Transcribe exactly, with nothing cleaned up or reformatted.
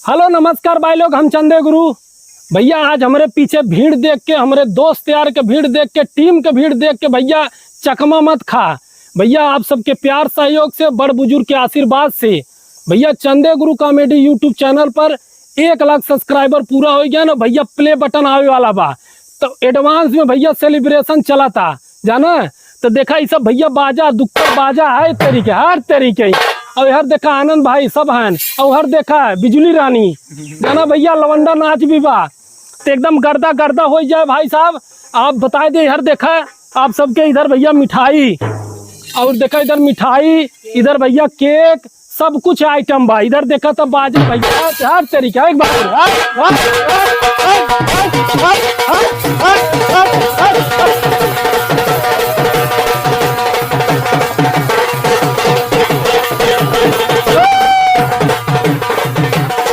हेलो, नमस्कार भाई लोग, हम चंदे गुरु। भैया, आज हमरे पीछे भीड़ देख के, हमरे दोस्त यार के भीड़ देख के, टीम के भीड़ देख के भैया, चकमा मत खा। भैया, आप सबके प्यार सहयोग से, बड़ बुजुर्ग के आशीर्वाद से भैया, चंदे गुरु कॉमेडी YouTube चैनल पर एक लाख सब्सक्राइबर पूरा होइ गया ना भैया, प्ले बटन आवे वाला बा, तो एडवांस में भैया सेलिब्रेशन चला था, जाना। तो देखा, ई सब भैया बाजा, दुक्कर बाजा है तरीके, हर तरीके। और हर देखा आनंद भाई सब हैं, और हर देखा बिजुली रानी, जाना भैया, लवंडा नाच भी बा। तो एकदम गर्दा गर्दा होइ जाए भाई साहब। आप बताए दे, हर देखा आप सबके इधर भैया मिठाई, और देखा इधर मिठाई, इधर भैया केक, सब कुछ आइटम बा। इधर देखा तो बाजा भैया, हर तरीका, एक बार, हर, हर, हर।